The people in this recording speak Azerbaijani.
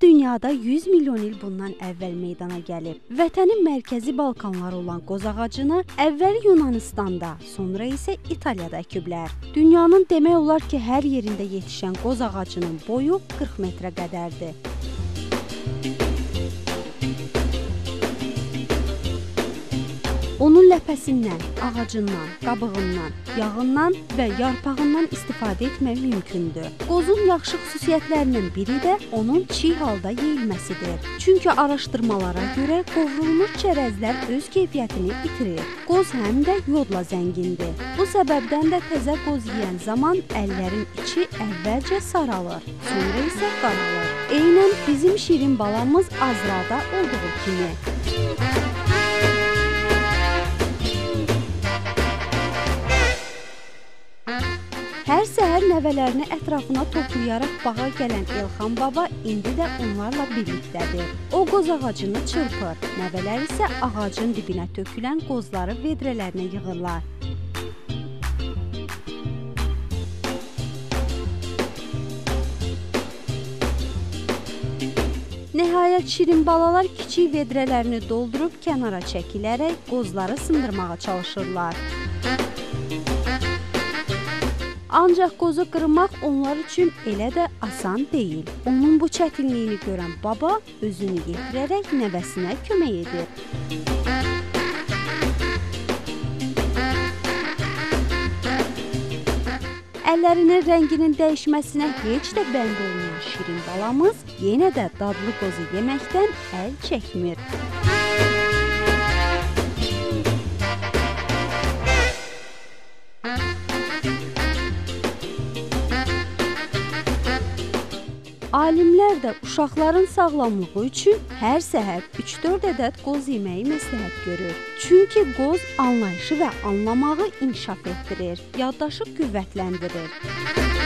Qoz dünyada 100 milyon il bundan əvvəl meydana gəlib. Vətənin mərkəzi Balkanları olan qoz ağacını əvvəl Yunanıstanda, sonra isə İtaliyada əkiblər. Dünyanın demək olar ki, hər yerində yetişən qoz ağacının boyu 40 metrə qədərdir. Onun ləpəsindən, ağacından, qabığından, yağından və yarpağından istifadə etmək mümkündür. Qozun yaxşı xüsusiyyətlərindən biri də onun çiğ halda yeyilməsidir. Çünki araşdırmalara görə qovrulmuş çərəzlər öz keyfiyyətini itirir. Qoz həm də yodla zəngindir. Bu səbəbdən də təzə qoz yeyən zaman əllərin içi əvvəlcə saralır, sonra isə qaralır. Eynən bizim şirin balamız Azrada olduğu kimi. Hər səhər nəvələrini ətrafına toplayaraq bağa gələn Elxan baba indi də onlarla birlikdədir. O qoz ağacını çırpır, nəvələr isə ağacın dibinə tökülən qozları vedrələrinə yığırlar. Nəhayət şirin balalar kiçik vedrələrini doldurub kənara çəkilərək qozları sındırmağa çalışırlar. Ancaq qozu qırmaq onlar üçün elə də asan deyil. Onun bu çətinliyini görən baba özünü yetirərək nəvəsinə kömək edir. Əllərinin rənginin dəyişməsinə heç də bənd olmayan şirin balamız yenə də dadlı qozu yeməkdən əl çəkmir. Alimlər də uşaqların sağlamlığı üçün hər səhər 3-4 ədəd qoz yeməyi məsləhət görür. Çünki qoz anlayışı və anlamağı inkişaf etdirir, yaddaşı qüvvətləndirir.